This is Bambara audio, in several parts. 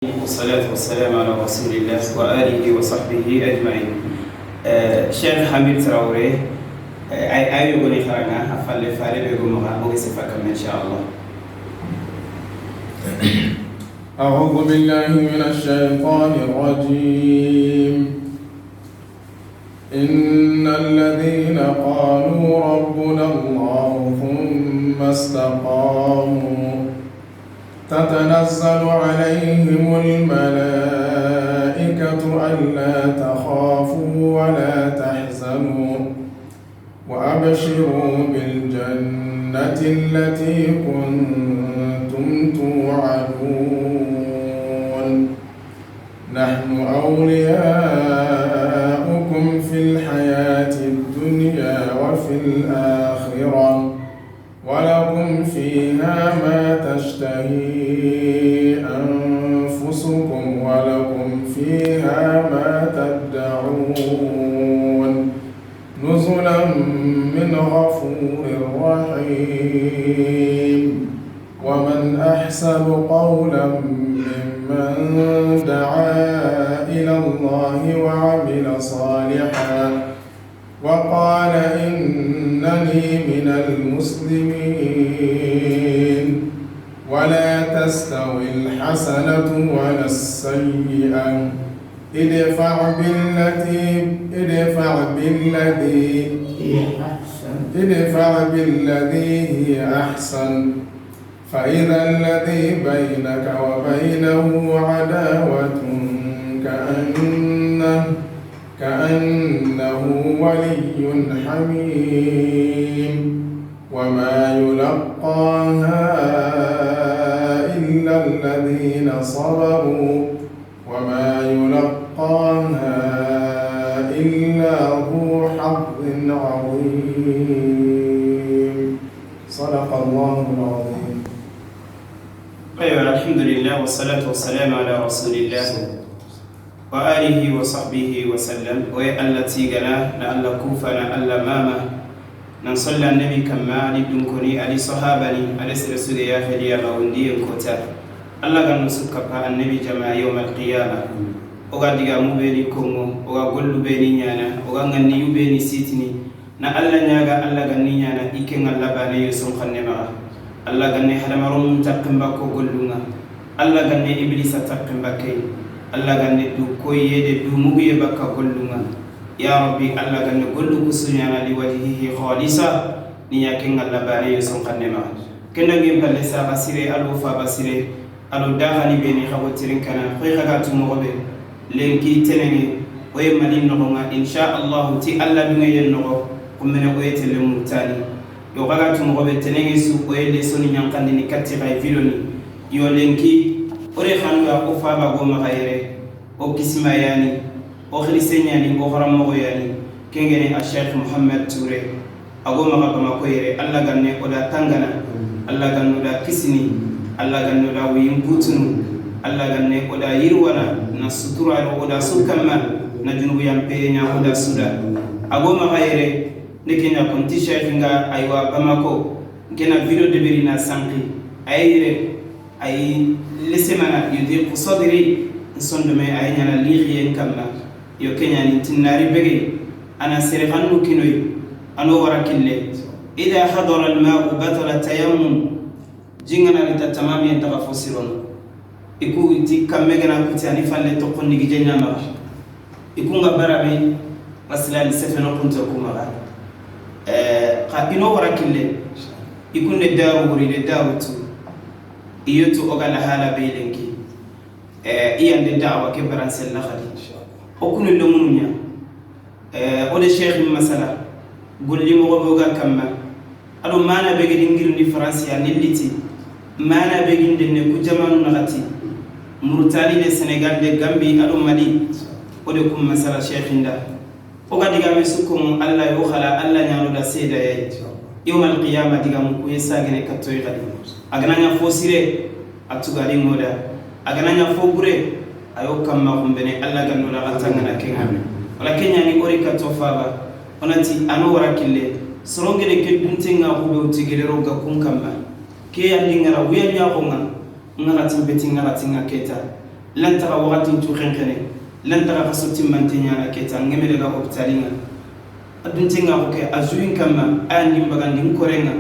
والصلاة والسلام على رسول الله وآله وصحبه أجمعين. Cheikh Hamid Traoré ay ayo goni xaranga a falle fale be go maxa oge sifa kam inshallah. أعوذ بالله من الشيطان الرجيم. إن الذين قالوا ربنا الله ثم استقاموا تتنزل عليهم الملائكة ألا تخافوا ولا تحزنوا وأبشروا بالجنة التي كنتم توعدون. نحن أولياؤكم في الحياة الدنيا وفي الآخرة، ولكم فيها ما تشتهي أنفسكم ولكم فيها ما تدعون، نزلا من غفور رحيم. ومن أحسن قولا ممن دعا إلى الله وعمل صالحا وقال إنني من المسلمين. ولا تستوي الحسنة ولا السيئة، ادفع بالذي هي أحسن، فإذا الذي بينك وبينه عداوة كأنه ولي حميم. وما يلقاها إلا الذين صبروا وما يلقاها إلا ذو حظ عظيم. صدق الله العظيم. أيوة، الحمد لله والصلاة والسلام على رسول الله وآله وصحبه وسلم. وي الله تيغنا نا الله كوفنا الله ماما نصلى النبي كما علي دنكوني علي صحابني علي سرسول يا خليا غوندي كوتا الله غن سكبا النبي جماع يوم القيامة. Oga diga mu beni kongo oga gollu beni ñana oga ganni yu beni sitini na Allah ñaga Allah ganni ñana ike ngalla bane yo son xanne maxa Allah ganne hadamaron takkimba ko gollunga Allah ganne iblisa takkimba kay Allah ganne du koyede du muguye bakka gollunga. Ya rabbi, Allah ganne gollu kusuñana li wajhihi khalisa ni ña ke ngalla bane yo son xanne maxa kendangin palle saxa sire alo faba sire alo daxani beni xago tirin kana xoy xaga tumoxoɓe lenki tenenge oye mali noxonga inchallahu ti Allah dunge yen noxo kummene oye tele Murtani yo xaga tumoxoɓe tenenge su oye lesoni ñankandini katti xay viloni yo lenki ore xanuga o faba go maxa yere o kisima yani o xilise ñani o xaranmoxo yani kengene a Cheikh Mouhamed Touré ago maxa Bamako yere. Allah ganne oda tangana, Allah gannoda kisini, Allah gannoda wuyin putunu, Allah ganne oda yirwana na sutura oda sukamma na junubu yampe nya oda suda. Ago maxa yere ne kenya konti cheikh nga aywa Bamako nkena video deberi na sanki ay yere ay lesemana yudiqu sadri nsondume ay ñana lixiyen kamma yo kenya ni tinnari bege ana sere xannu kinoy ano wara kille ida hadara alma'u batala tayammum jingana rita tamam yen taxa fo sirono iku ti kamme gana kuti ani falle toqondi gije ñamaxa ikunga barabe asilani sefeno kunta kumaxa xa ino wara kille ikunde daru wuri de daru tu iyotu oga lahala beylenki iyande da'wa ke baransel la khadi o kunu lomunu nya o de cheikh masala golli mo boga kamma ado mana be gedi ngirundi faransiya nilliti mana be ginde ne ku jamanu nakati Mauritanie de Sénégal de Gambie ado Mali o de kum masala cheikh nda o ga diga me sukkum Allah yo khala Allah nyaano da seda yayi yawm al-qiyamah diga mu ku yesa gene kattoy gadi agana nya fosire atugari ngoda agana nya fogure ayo kamma kumbene Allah ganno la gatangana kenga wala kenya ni ori katto faba onati ano wara kille sorongene ke duntenga hube utigerero ga kun kamma ke yandi ngara wiya nya ko nga ngara timbeti ngara tinga keta. Lantaxa waxatin cu xenxene lantaxa xa sottimmanteñana keta ngemele ga hôpitalinga aduntenga ko ke a juin kamma aya ndin bagandi nkorenga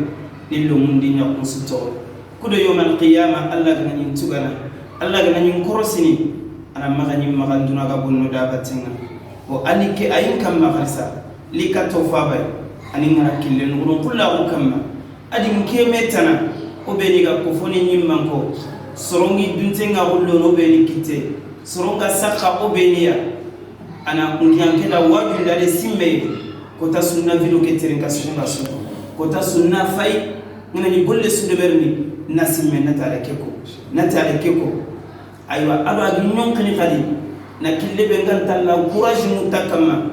ni lomundi ñakun su toxo kudo yawmal qiyama alla gana ñin tugana alla gana ñin korosini ana maxa ñin maxanduna ga bonno dabattenga o ali ke ayin kamma xalisa li ka to fabay ani ngara kille nuxudun xullaxu kamma adin keme tana o beni ga kofoni ñimmanko sorongi duntenga xullono o beni kitte soronga sakha o beniya ana nkiyankeda wajundade simme kota sunna vilo ke teren ka sukunga su kota sunna fay ngana ni golle sudeberni na simme natale keko aywa ado agi ñonkini xadi na kille be ngantalla courage mu takama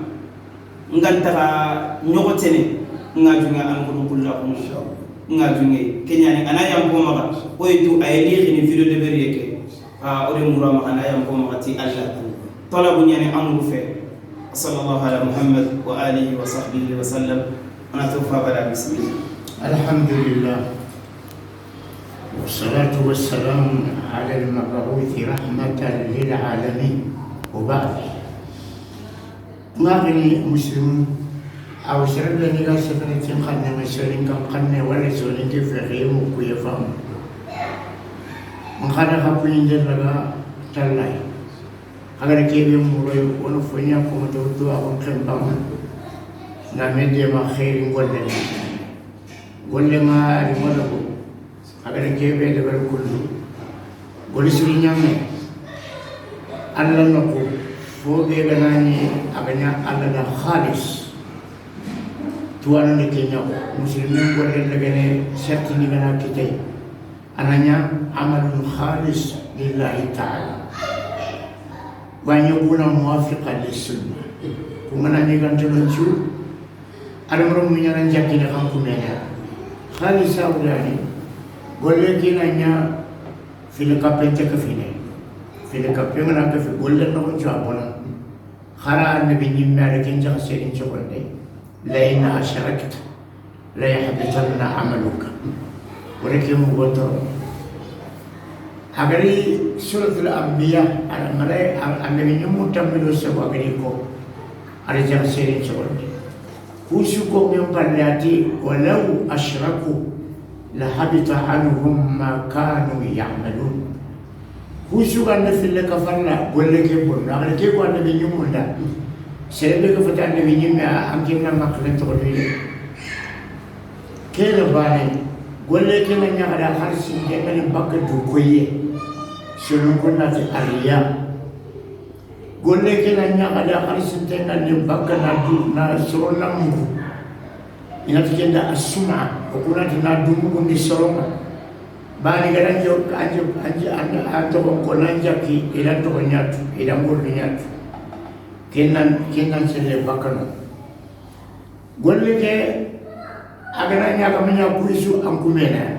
ngantara ñoxotene nga junga an xudu xullaxu nga junge kenyani ana yam ko maga o yetu ay lixini video deberi ke a ode mura ma ana yam ko maga ti alla talabu ñani amru fe sallallahu ala muhammad wa alihi wa sahbihi wa sallam ana tawfa bala bismillah. الحمد لله والصلاة والسلام على المبعوث رحمة للعالمين وبعد. ما مسلم أو سرب لني لا سفنة قلنا مسؤولين كم قلنا ولا سؤالين كيف غيم وكيفهم من خلق خبرين جل تلاي أجر كيف يمروا ونفنيا كم تودوا أو كم بام نعمل ما خير ولا ولا ما المرء أجر كيف يدبر كله ولا سرينا ما الله نقول فوق بناني أبناء الله خالص tuan ni muslimin boleh lagi serti ni kena kita ananya amalun khalis lillahi ta'ala wa yakuna muwafiqan lis-sunnah kumana ni kan tuluncu ada orang minyaran jaki nak kumena khalis awlani boleh kinanya fil kapente kafine fil kapente nak kafi boleh nak jawabona khara nabi nyimma lekin jangan sering coba لئن أشركت ليحبطن عملك ولكن مبتر أغري سورة الأنبياء على ملاي النبي نمو تملو سبو أغريكو على جمسيرين سورة كوسوكو من بلاتي ولو أشركوا لحبط عنهم ما كانوا يعملون كوسوكو أن في لك فرلا ولكن بنا أغريكو النبي نمو سيربك فتان نبي ما أمكننا ما كنا تقولي كيف باني قول لك إن أنا على خالص جمال بكر دوكوي شنو كنا في أريا قول لك إن أنا على خالص جمال بكر نادو ناسرونا مو إن تجند السمعة وكنا تنادو مو نسرونا باني كنا جو أنجو أنجو أنتو كنا نجاكي إلى تونيات إلى مورنيات kenan sele bakano golle ke agana nya kamanya kuisu ankumena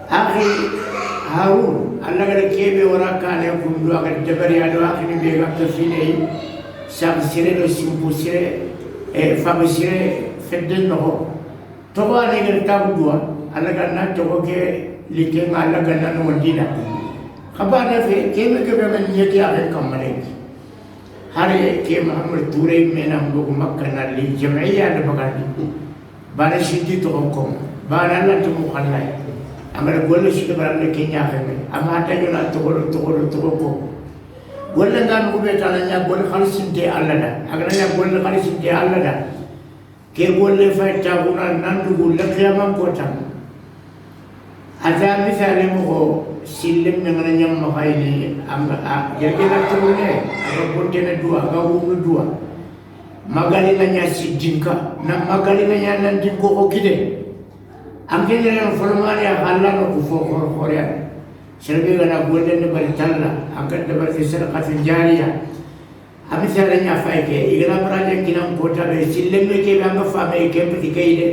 akhi harun alla gara kebe wara kane kundu agar jabari ado akhi be ga tafine sab sire do simpu sire e fam sire fedden no to ba ne gar tabu alla ganna to ke like alla ganna no dina khabana fe kebe kebe man yeti akhi kamare hari ke Muhammad Ture mena mbok Makka na li jam'iyya la bagani bana shidi to kom bana la to mukhallay amara golle shidi barale kenya khame ama ta yona to to to ko golle ngan ko be tala nya golle khalisin te alla da agana nya golle khalisin te alla da ke golle fa ta guna nandu golle qiyamam ko ta ata misale mo silem ngana nyam ma khayni am a yake na tune aga kontene dua aga wunu dua magali na nya sidinka na magali na nya nan dinko ko kide am ke ne formani alla no ko fo ko khoria serbe gana golle ne bari talla aga de bari sadaqatul jariya am sare nya fay ke igana maraje kinam ko tabe silem ke ba nga fame ke peti kayde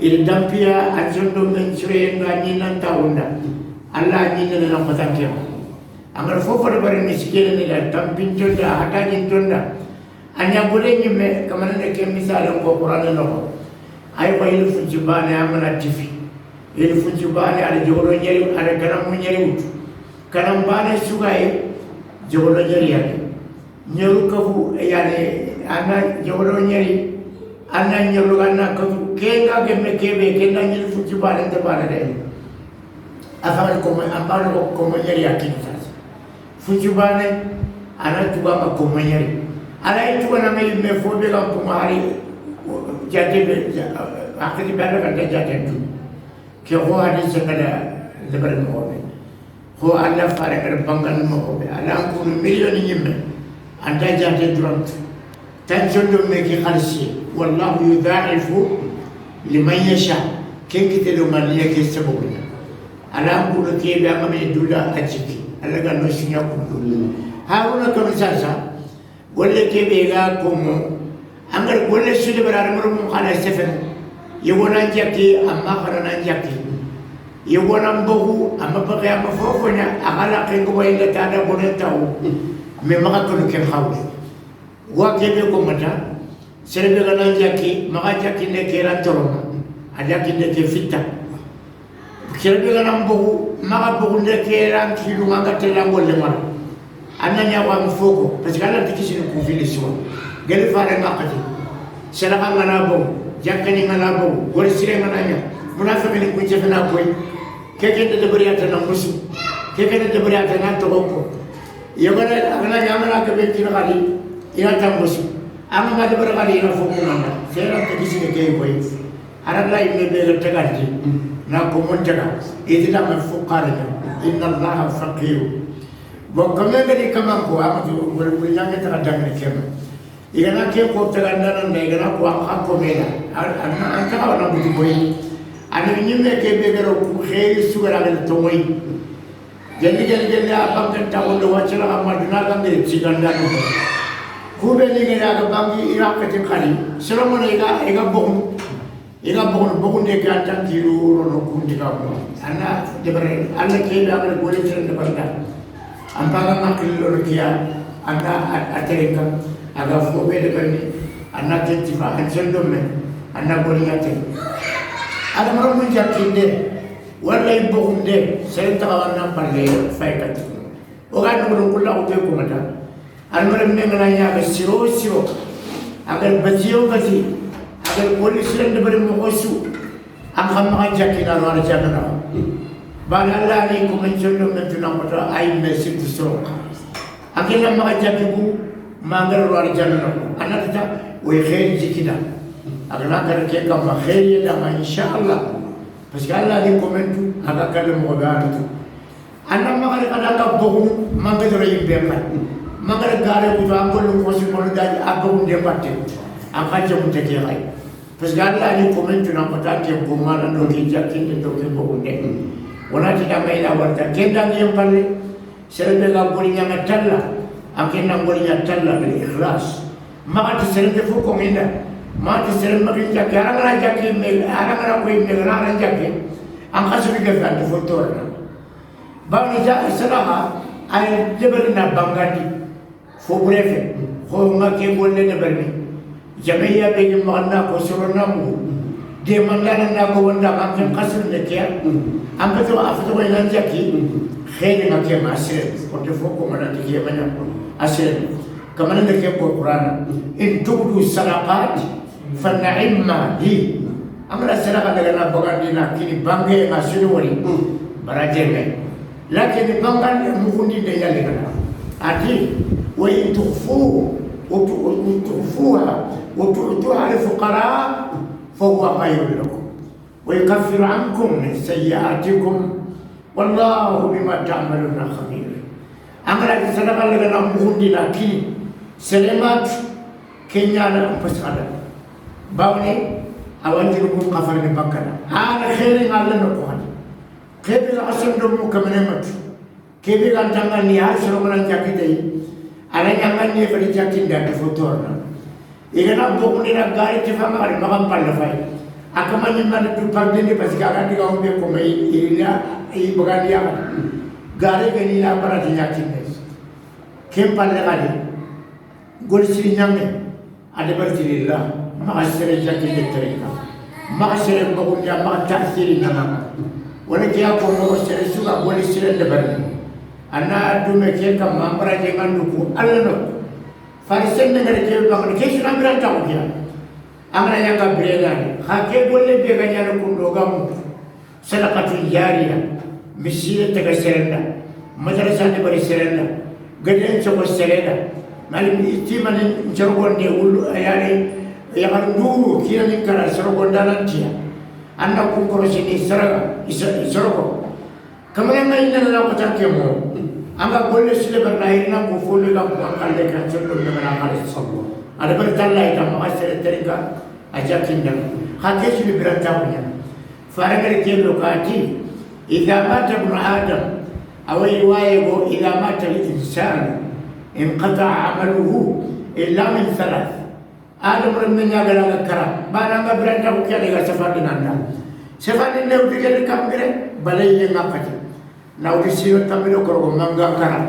il dampia ajondo men sure ndo ani nan tawunda alla ni ne na ko amar fofo de bari ni sikele ni la tampin tonda hataji tonda anya bole ni me kamana ne ke misale ko qur'an no ko ay ko il fu jibane amana tifi il fu jibane ala jogoro nyeri ala kanam nyeri ut kanam bane sugay Jogolo nyeri yani nyeru kafu yani ana jogolo nyeri ana nyeru ana kafu kenga kemme kebe kenga nyeru futi bare de bare de afan ko ambalo ko nyeri akini sasa futi bare ana tuba ma ko nyeri ala itu na me me fobe ga kumari jate be akiri bare ka jate tu ke ho hadis kada lebar mo ho alla fare kar bangal mo be ala ko million yimme anda jate durant tension do me ki khalsi wallahu yudha'ifu liman yasha ken kite do maliya ke sabobuna ala ko ke be amame dula ajiki ala ga no sinya ko haruna ko sasa golle ke be ga ko mo angar golle sude barar mo mo khala sefen yewona jaki amma khana jaki yewona mbogu amma pake amma fofonya akala kengo bayla tada bonetaw me maka ko ke khawle wa ke be ko mata serbe gana jaki maka jaki ne kera toroma ada ki ne ke fitta serbe gana mbogu maka bogu ne kera kilu manga telango le mara ananya wa mfoko parce que ala tikisi ko vile siwa gele fare ngakati seraka ngana bo jakani ngana bo gol sire ngana nya munafiki ni kunje fena koy keke de debriata na musu keke de debriata na togoko yogana agana nyamana ke be kiri ina tambusu amma ma debar kali ina foku nanda sera tikisi ne ke koy aralla imme be tagandi na ko mon taga idila ma fuqara inna allaha faqir bon comme ngadi kaman ko amatu gol gol nyange taga dangri kema igana ke ko taga ndana nda igana ko akha ko mela anna anta wana butu boy ana nyimme ke be garo ku kheri sugara gel tomoy gelli gelli gelli abam kan tawondo wacala amaduna gangere ciganda no ku be ni gela ga bangi iraq tin khali solomon iga iga bokun bokun de ka tan kiru ro ku ndiga ko ana debare alla ke be amal gole tan debarda ampaga makillo kiya ana atereka aga fobe debarni ana tentifa anjendo me ana goliyate ada maro mun jakinde walla ibokunde senta wana palle faykat o ga no kulla ko be ko mata almara me ngana nya ga siro siro agar bajiyo baji agar police de bari mo kosu am xam ma jakina ro ara jakana ba alla ni ko men jollo men tuna ko ay me sirtu siro akina ma jakiku ma ngar ro ara jakana anata way khair jikida agana kar ke kam khair da ma inshallah parce que Allah ni ko men tu aga kal mo gaatu anna ma kar kada ka bogu ma ngar ro yimbe ma ma ngar gaare ko to angol ko si mo daji abogu de batte aka jom te ke hay parce que Allah ni ko men tu na ko ta ke ko ma na do ke jakinde do ke bogu de wona ti da may la warta kendan yem palle serbe ga gori nyanga talla akena gori nya talla bil ikhlas ma ta serbe fu ko minda ma ta serbe ma kinja garangara jakki me arangara ko me garangara jakki an khasu ga fa fu torna ba ni ja saraha ay deberna bangandi fo brefe ko ma ke golle de berni jamiya be ma na ko sorona mu de mandana na ko wonda ma ken khasu ne ke am to afto ko nan jakki khayri ma ke masir ko de fo ko mana de ke mana asir kamana de ke ko qur'an in tubdu sadaqat fa ni'ma hi amra sadaqa daga na bagandi na kini bange ma sunu wori baraje me lakin bangan mugundi de yalle kana ati wa in tukhfu wa tukhfuha wa tu'tuha lil fuqara fa huwa khayrun lakum wa yukaffiru ankum min sayyi'atikum wallahu bima ta'maluna khabir amra sadaqa daga na mugundi na kini selemat kenya na pasada bawni awanjiru ko kafar ni bakkana ana khairi ngalla no ko hadi kebe la asam do mo kamane mat kebe kan tangan ni har soro ngana jakite ala nyangan ni fari jakinda de fotorna igana bokuni na gari tifanga ari magam palla fay akama ni man du pardini parce que aga diga ombe ko may ila i bagani ya gari gani la bara jakinde kem palle gari gol siri nyange ade bartilillah ma sere jakinde terika ma sere bokuni ma ta'thiri nama wala kiya ko mo sere suga gol sire de barni Anna dume ke kam ambara je ngandu ko alla no farisen ngare ke ba ke suna biranta ko kira amana yanga birena ha ke golle be ga nyana kundo gamu sadaqatu jariya misira taga serenda madrasa ne bari serenda gaden so serenda malim itimani jorgonde wullu ayari yagar nduru kira ni kara sorogonda nantiya anna ku korosini saraga isorogo kamana ngai nana la ko tanke mo anga golle sile barna irina ko folu la ko kalle kan sollo me na kale sallo ada bar talla ita ma sere terika aja kinda ha ke sile biranta ko nya faragare ke lokati idha mata ibn adam aw riwaya go idha mata al insan inqata amaluhu illa min thalath adam min ya gala kara bana nga biranta ko kele ga safadi nanda safadi ne udigel kamgre balay ngapati nawdi siyo tamilo korgo manga kara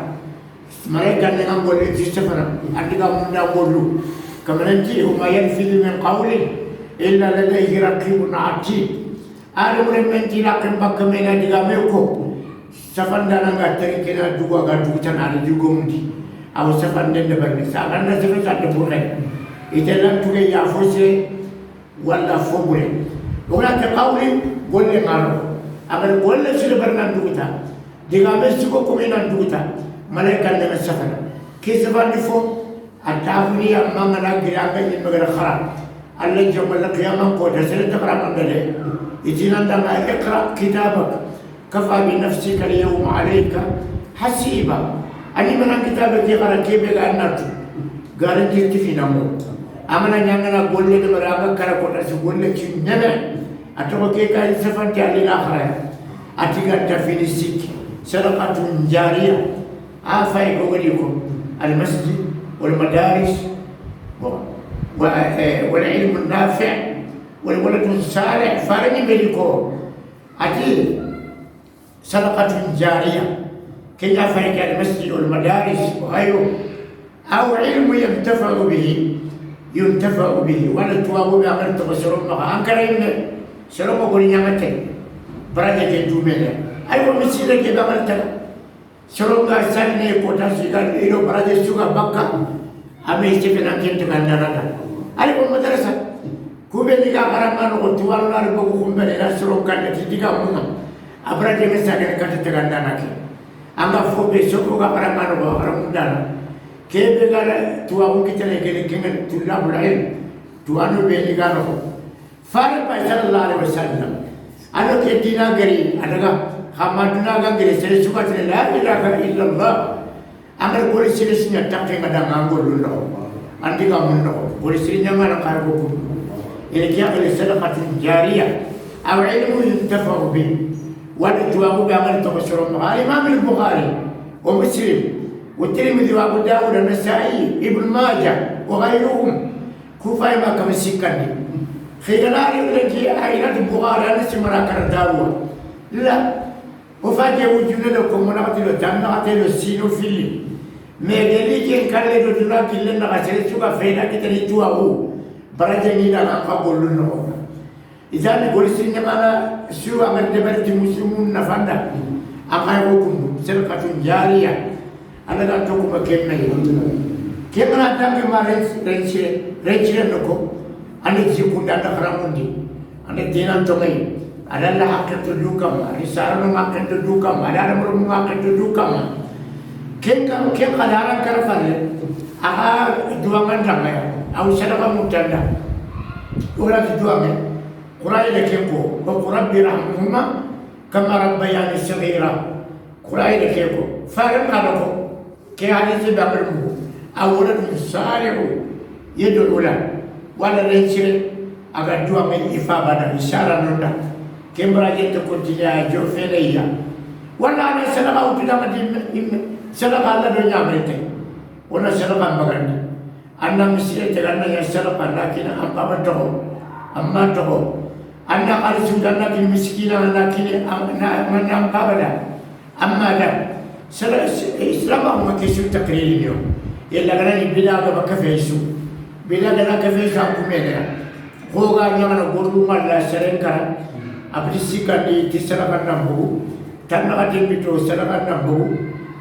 malaika ne ngam golle jistafara andiga munda gollu kamananti huma yanfidhu min qawlin illa ladayhi raqibun atid adam rementi lakin bakamena diga meko safanda nga terikena duga ga dugutan ala dugomdi aw safande de barni sa ganda sefa de burre itelan tuge ya fose wala fobure wala te qawli golle ngaro agar golle sile barna duguta diga me suko ko mena duguta malaika ne safana ke safani fo atafuni amma ngana gira ga ni magara khara alla jamal qiyamah ko da sile takra mandale ijinan da ma iqra kitabak kafa bi nafsika al yawma alayka hasiba ani manan kitabak ke khara ke be ga natu garanti tifina mo amana nyangana golle de baraga kara ko ta golle ci nyene atoko ke kay safante alila akhira atiga tafini sik sadaqatun jariya afay ko gadi ko al masjid wal madaris wal ilm an nafi' wal walad salih farani meliko ati sadaqatun jariya ke afay al masjid wal madaris wa ghayru aw ilm yantafa'u bihi ينتفع به ولا توابو بعمل تبصرون مع أنكرين سلام أقول نعمته براجع جملة أيوة مسيرة كذا عملت سلام قاسني كوتا سيجار إلو براجع سوى بكا أمي استفنا كنت عندنا أيوة مدرسة كوبي لقى برمان وتوالنا ربكم بلنا سلام كان تيجا منا أبراجع مساجد كنت عندنا كي أما فوق سوى برمان وبرمدana كيف قال توابو كتلة كده كمان طلاب العلم توانو بيلقانو فارق صلى الله عليه وسلم أنا كدينا غري أنا خمدنا غري سرسوكا لا إله إلا الله أمر كل سرسنا تقي مدام أقول له عندي كم له كل سرنا ما نقاربه إن كان الصدقة جارية أو علم ينتفع به وأنا توابو بعمل تبصر الإمام البخاري ومسلم والترمذي وابو داود النسائي ابن ماجه وغيرهم كوفاي ما كم سكني خيراري التي عائلة البخاري أنا سمرا كرداو لا وفاجئ وجودنا لكم مناطق الجنة السينو فيلي ميدلي كان كان لدو دنا كلنا غسل سوى فينا كتري تواو برجعني لا قبول لنا إذا نقول سينما سوى من دبرت مسلمون نفندا أخيركم سرقة جارية أنا لا تقوم كمّي كمّنا تاني ما رنشي نكو أنا جيكون أنا خراموندي أنا دينا تومي أنا لا حق تدوكم أنا سارنا ما حق تدوكم أنا أمر ما حق تدوكم كم خدارا كرفال أها دوامن رمى أو سرقة متنا ولا تدوامن قرآن لكيكو وقرب رحمهما كما ربياني صغيرا قرآن لكيكو فارم قالكو كي حديث بابرمو أولد صالح يدعو له ولا رنشل أجا دوامن إفابنا إشارة نودا كم راجع تكون جوفينيا ولا أنا سلام أو تدام سلام الله دنيا مرتين ولا سلام مغني أنا مسيرة أنا يا سلام لكن أما تهو أما تهو أنا قال سودان لكن مسكين لكن أنا من أمقابله أما لا إسلام هم كيسو تقرير اليوم يلا غني بلا بكفيسو بلا غنا كفيسو أكملنا هو قال أنا قولوا ما لا سرين كرا أبريسي كان يتسرق النبو تنقى تبيتو سرق النبو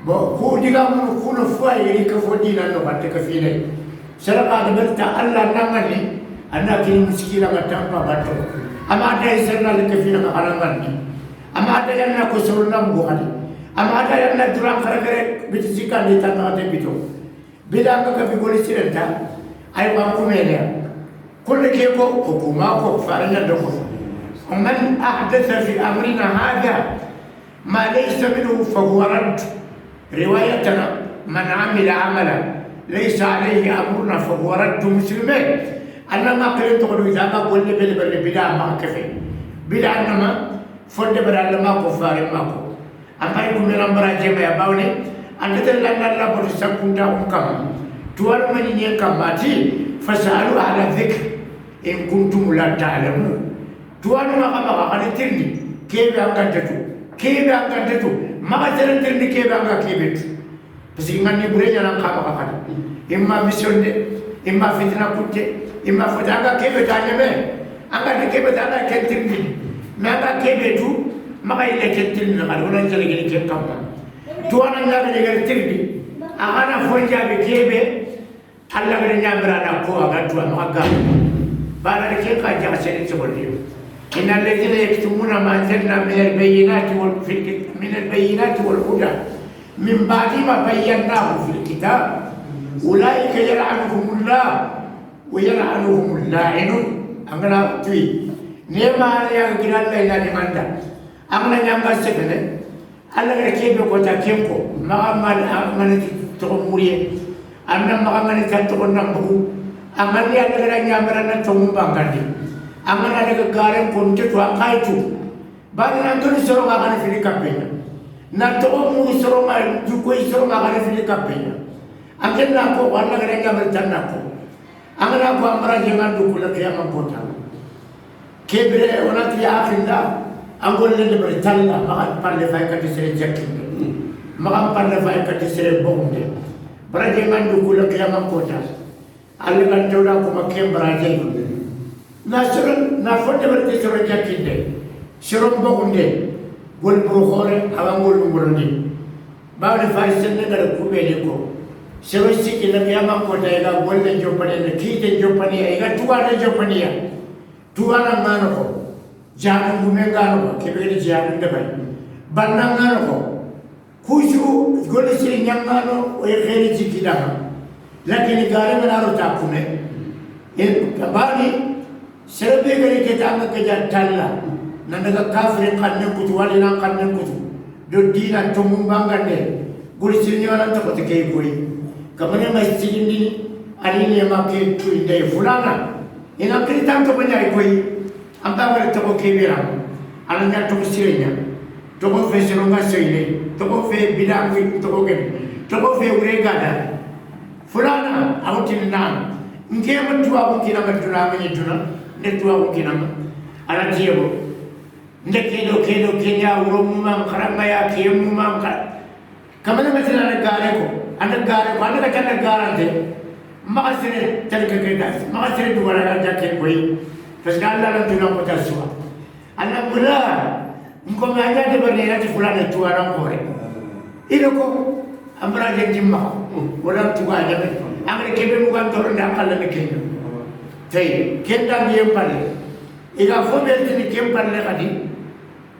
Bon ku diga mun ku no fo ay ka fo dina no batte ka fine saraka da berta Allah nangani anna ki miskila ga tampa batto ama da isarna le ka fina ka alangani ama da yanna ko sorna mu hadi ama da yanna duran kharagare bitisika ni tan te bito bidanga ka bi goli sirenta ay ba ku mele kullu ke ko hukuma ko farina do ko man ahdatha fi amrina hada ma laysa minhu fa huwa radd روايتنا من عمل عملا ليس عليه امرنا فهو رد. مسلمين انا ما قلت تقولوا اذا ما قلنا بل بل بلا ما كفي بلا انما فند بلا ما كفار ما كو اما يكون من امر جمع باوني ان تلنا لا برسكم داكم كم توال من ينكماتي فسالوا على الذكر ان كنتم لا تعلمون توال ما ما قالتني كيف انكتو كيف انكتو ما ترنتني كيف انك كيبت بس ngani burenya nan kama kama imma mission de imma fitna kutte imma fitanga kebe tanyame anga de kebe tana kentirni nanga kebe tu maka ile kentirni na wala jale gele ken kamma tuana nyaga de gele tirni agana fonja be kebe alla gele nyamra na ko aga tuwa maka bara de ken ka ja sene tsobolli إن الذين يكتمون ما أنزلنا من البينات من البينات والهدى من بعد ما بيناه في الكتاب أولئك يلعنهم الله ويلعنهم اللاعنون. أنا توي نيما يا غيران لا إله إلا أنت أنا نيما سكنة أنا كيف بقول كيمكو ما ما ما نتوموري أنا ما ما نتوموري أنا أنا نيما أنا تومبانغادي amana daga garen konte to akaitu bari nan to soro ma kana fili kapenya na to mu soro ma du ko soro ma kana fili kapenya angel na ko wala gara ngamar tan na ko amana ko amara jengan du kula kiyama kota kebre ona ti afinda angol le bre talla ma parle fay ka tisere jakinde ma parle fay ka tisere bonde bara jengan du kula kiyama kota alle kan tawda ko ma kembra jengan na soro na fonde berte soro jakinde soro bogunde gol bukhore awangol ngorondi bawde fay senne ngara kubele ko soro sikki la kiyama ko tayga golle jopane ne kite jopane e ga tuwana jopane ya tuwana ngano ko jaanu gume ngano ko kebele jaanu de bay banna ngano ko kuju golle siri nyangano o e kheri jikida lakini gare menaro takume en kabani serbe gari ke tanga ke jatalla nanaga kafir kanne kutu wali nan kanne kutu do dina to mum bangande guri sirni wala to ko ke guri kamane masjidini ani ne ma ke tuinde fulana ina kritan to banya koy amba wala to ko ke bira ala nya to sirnya to ko fe sironga seile to ko fe bida ko to ko ke to ko fe ure gada fulana awtin nan ngema tuwa ko kina maduna meni duna netuwa kukinama ala tiebo ndekedo kedo kenya uromuma karama ya kiyemuma kamana matana na gare ko anda gare ko anda kana garante magasere telke ke das magasere duwara ga jakke koy parce que Allah lan tuna ko taswa ala mula ngoma anya de berne na fulana tuwa ran kore ilo ko amra je jimma wala tuwa jabe amre kebe mu gan toron da kala me kenya tay kenda mi palle ila fo bel ni kem palle kadi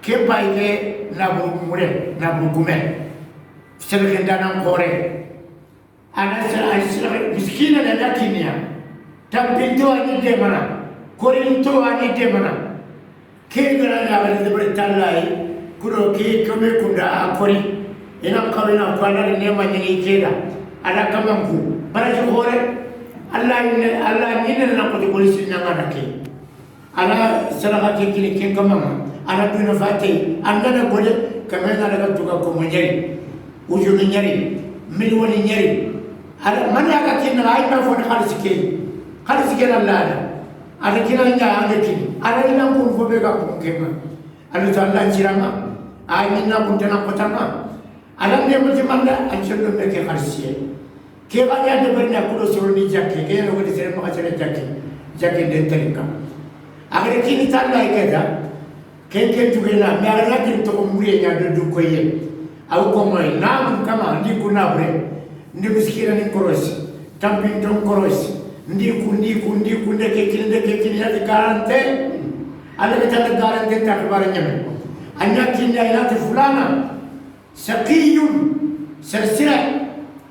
kem bay ke na bu mure na bu gume sel kenda nan kore ana sel ay sel miskina na lakinia tampinto ani de mana korinto ani de mana ke gara ya wala de bre tallai kuro ke kome kunda akori ina kawina ko ala ne ma ni keda ala kamanku baraji hore Allah ini Allah ini na ko polisi na ngana ke ala saraka ke kile ke kamama ala duna fate anda na gole kamena daga tuga ko mo nyari uju ni nyari milwani nyari ala man ya ka kin ay ma fo khalis ke khalis ke la la ala kina nya anda kin ala ina ko fo be ka ko kema ala ta Allah cirama ay minna ko tana ko tama ala ne mo jimanda an chendo me ke khalis ke ke banya de berna kudo soro ni jakke ke no ko sere ma sere jakke jakke den tarika agre kini talla ke da ken ken tugena me agre kin to ko muriye nya do du ko ye Aw ko moy nam kama ndi ku nabre ndi miskina ni korosi tampin ton korosi ndi ku ndi ku ndi ku ndeke kini ndeke kini ya garante ala be tan garante ta bara nyame anya kini ila fulana saqiyun sarsira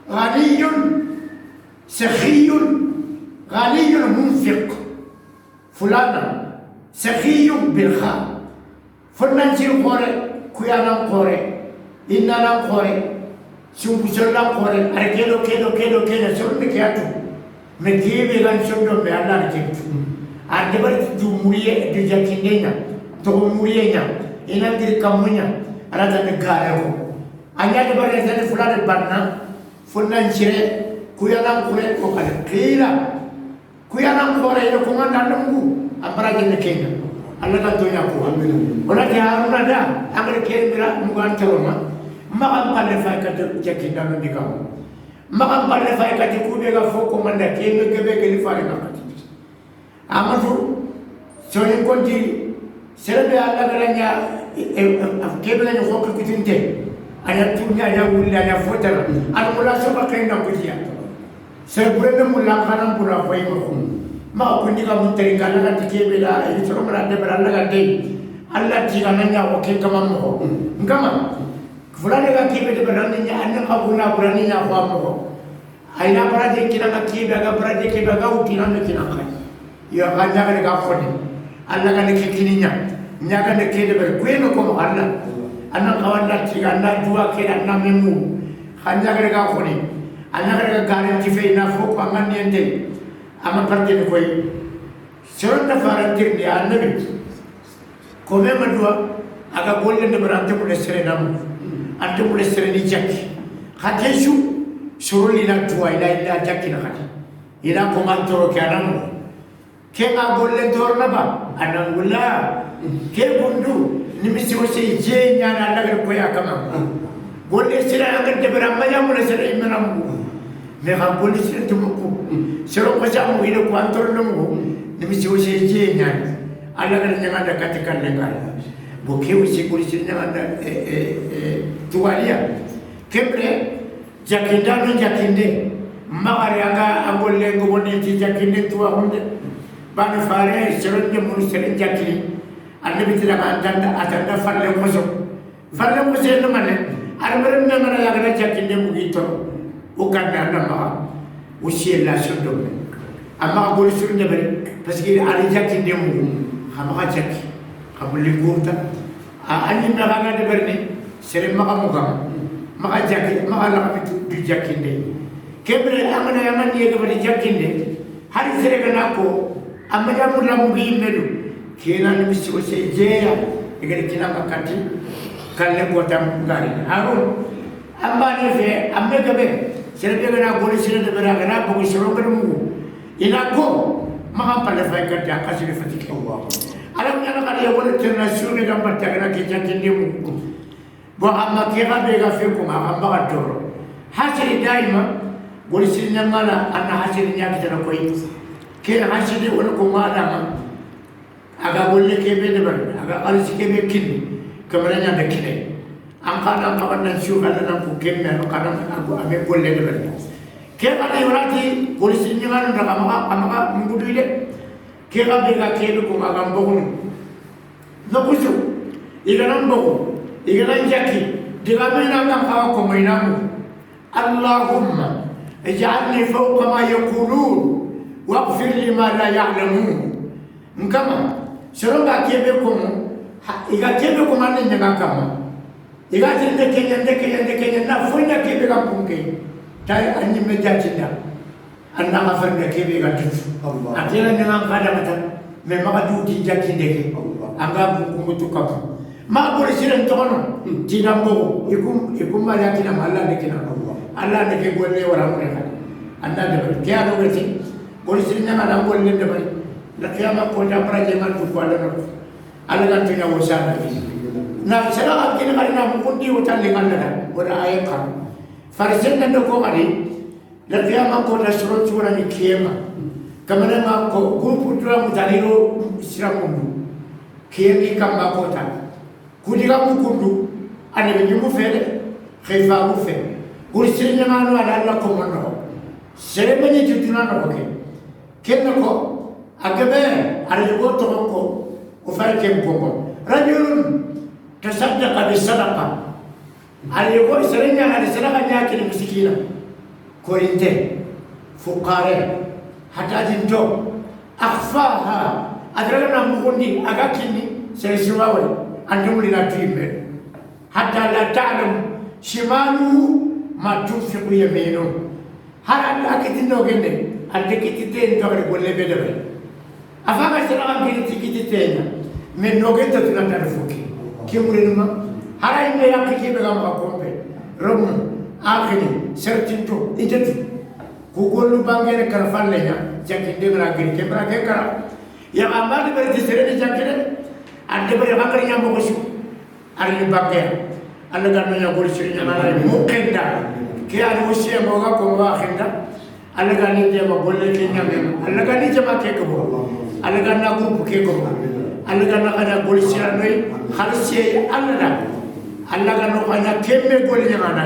ghaniyun sakhiyun ghaniyun munfiq fulana sakhiyun bil kha fulnan ci khore kuyanan khore innanan khore sumbusollan khore ar kelo kelo kelo kelo sonne kiyatu me kibe gan sondo me Allah ke ar debar du muriye du jakindenya to muriye nya ina dir kamunya ala tan gaare ko anya debar tan fulana banna fulnan cire kuyanan khore ko kala qila kuyanan khore ina ko nganda ngu amara jenne kenya Allah kan tonya ko wala ke haruna da amara ke mira mugan tawma ma am palle fay ka jakinda no dikam ma am palle fay ka ku be ga foko manda ke me ke be ke li fare na kati amatu sonin konti serbe Allah garanya ke be ni hokku kutinte aya tunya ya wulla ya fotara al mula so ba kay na kujiya serbure ne mulla kanam pura fay mo ma ko ndi ka mun teri kala ka tike be la e so mara de bara la de Allah ti kana nya o ke kama mo ngama fulane ka kibe de bara ni nya an ka buna bura ni nya fa mo ay na bara de kina ka kibe ga bara de kibe ga uti na me kina ka yo ka nya ka ka foni Allah ka ne ke kini nya nya ka ne ke de bare ko no ko Allah anna ka wanda ti ga na duwa ke na memu ka nya ka ka foni Allah ka garanti fe na fo ko ngani ente ama parte ni koy seronda farantir ni annabi ko me madua aga golle ne barante mo sere nam ante mo sere ni jakki khatesu suruli na tuwa ila ila jakki na khati ila ko man toro ke anam ke ga golle torna ba anan wala ke bundu ni mi si wose je nya na daga ko ya kama golle sere anga de baramba ya mo sere imanam me ga golle sere to mo sero ko jamu ila ko antor no mo ni mi si wose je nya ala ga nya da katika lengal bo ke wose ko si nya da tuwalia kembre jakinda no jakinde magari anga angolle ngo woni ti jakinde tuwa hunde banu fare sero ne mo sere jakini annabi tira atanda atanda farle ko farle ko se no mane armere me ngara ya ga jakinde mu gito o kanda na ma aussi la sundom amma gol sundom parce que ali jakinde mu xama jakki xamul li gurta a anni ma ga de berni sere ma mu gam ma jakki ma la bi du jakinde kebre amana yaman ni ga bari jakinde hari sere ga nako amma ya mu la mu gi medu kena ni misi o se jeya diga kina makati kalle ko tam gari harun amma ne fe amma gabe sere ga na gol sere de bera ga na bo sere ga mu ina ko ma palle fay ka ta kasiri fatiki Allah alam yana ka ya wala international ga batta ga ke jakinde mu bo amma ke ga be ga fe ko ma amma ga doro hasiri daima gol sere nyamala anna hasiri nyaki ta ko yi ke hasiri wala ko ma da ma aga golle ke be de bar aga alsi ke be kin kamara nya de kine an kana kawanna su kana nan ku kemme no kana agu ame golle de bar ke kana yurati gol sinni nganu daga ma ama ngudu de ke ga be ga ke ko aga mbogu no kusu iga nan mbogu iga nan jaki diga me na kan kawa ko mainamu allahumma ij'alni fawqa ma yaqulun waghfir li ma la ya'lamun ngama seronga kebe ko iga kebe ko man nyaga kama iga tinde kenya ndeke kenya ndeke kenya na fonya kebe ga punke tay anni me jatinda anna ma farnda kebe ga tutu Allah atela nyaga kada mata me ma du ti jatinde ke anga bu ko tu kap ma ko siren to kono tina mbo ikum ikum ma jatina ma Allah ndeke na Allah Allah ndeke golle wara mo ne anna de ke ado gati gol siren nyaga na golle de bari la kiyama ko ta praje man ko ala no ala kan tinya wosana na sera kan kini kali na mukundi utan lengan na ora ay kan farisen na ko kali la kiyama ko ta suro tsura ni kiyama kamana ma ko grupu tura mutaliro sira mundu kiyemi kamba ko ta kudiga mukundu ane ni mu fere Khifaru fe gol sere ñamano ada Allah ko monno sere mani tutuna no ke kenna ko agabe ara go to ko o fay kem ko rajulun tasaddaqa bi sadaqa ala go sere ñana sadaqa ñakini miskina korinte fuqare hatta jinto akhfaha adrana mugundi agakini sere siwawe andumuli la tuimbe hatta la ta'lam shimaluhu ma tunfiqu yaminu har akitino gende andikitite ndogre golle be debe afaga sera ngiri tikitite men nogenta tunata fuki kimurinuma hara inde yakki be gam kompe rom akhini sertinto ijeti ku gollu bangene kara fallenya jakinde bra giri ke bra ke kara ya amadi bere tisere jakine ande bere bakari nyambo ko su ari bange alla ganno nya gol siri nya mara mu kenda ke ari wosiye mo ga ko wa kenda alla ganni je ma golle ke nya me alla ganni jama ke ko alla ganna groupe ke ko alla ganna kana gol sira noy khalsi alla da alla ganno kana kemme gol nya mana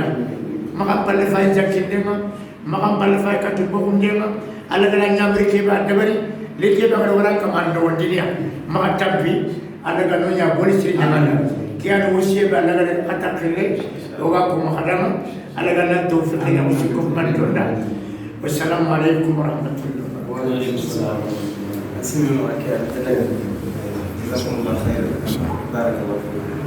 maka balle fay jakinde ma maka balle fay katu bokunde ma alla ganna nyamri ke ba dabari le ke ba wala kamando wondinia maka tabbi alla ganno nya gol siri nya mana kian wasiya ba alla ganna atakile oga ko mahadama alla ganna tawfiq ya usikum man tonda. Wassalamu alaikum warahmatullahi wabarakatuh. Wa alaikum assalam. Jazakumullah khairan. Barakallahu fiik.